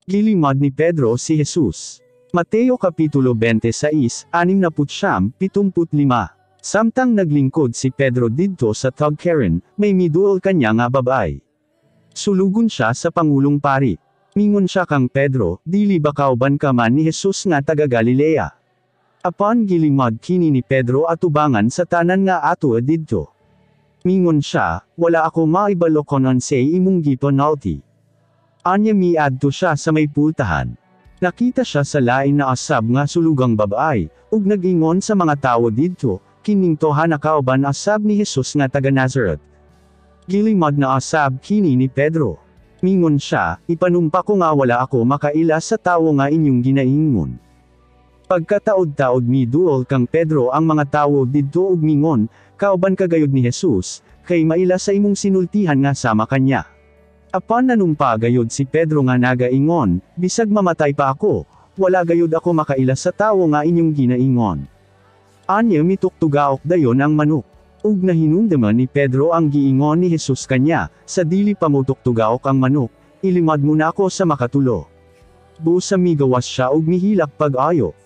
Gilimod ni Pedro si Jesus. Mateo Kapitulo 26, 69, 75. Samtang naglingkod si Pedro didto sa tugkaran, may miduol kanya nga babay. Sulugon siya sa pangulong pari. Mingon siya kang Pedro, "Dili ba kauban ka man ni Jesus nga taga Galilea?" Apan gilimod kini ni Pedro atubangan sa tanan nga ato didto. Mingon siya, "Wala ako maibalo kon unsay imong gipanulti." Anya miadto siya sa may pultahan. Nakita siya sa lain na asab nga sulugang babay, ug nag-ingon sa mga tawo didto, "Kining toha nakauban asab ni Jesus nga taga Nazareth." Gilimod na asab kini ni Pedro. Mingon siya, "Ipanumpa ko nga wala ako makaila sa tawo nga inyong ginaingon." Pagkataod-taod miduol kang Pedro ang mga tawo didto ug mingon, "Kauban ka gayud ni Jesus, kay maila sa imong sinultihan nga sama kanya." Apan nanumpa gayud si Pedro nga nagaingon, "Bisag mamatay pa ako, wala gayud ako makaila sa tawo nga inyong ginaingon." Anya mituktugaok dayon ang manok. Ug nahinumduman ni Pedro ang giingon ni Jesus kanya, "Sa dili pa motuktugaok ang manok, ilimod mo na ako sa makatulo." Busa migawas siya ug mihilak pag-ayo.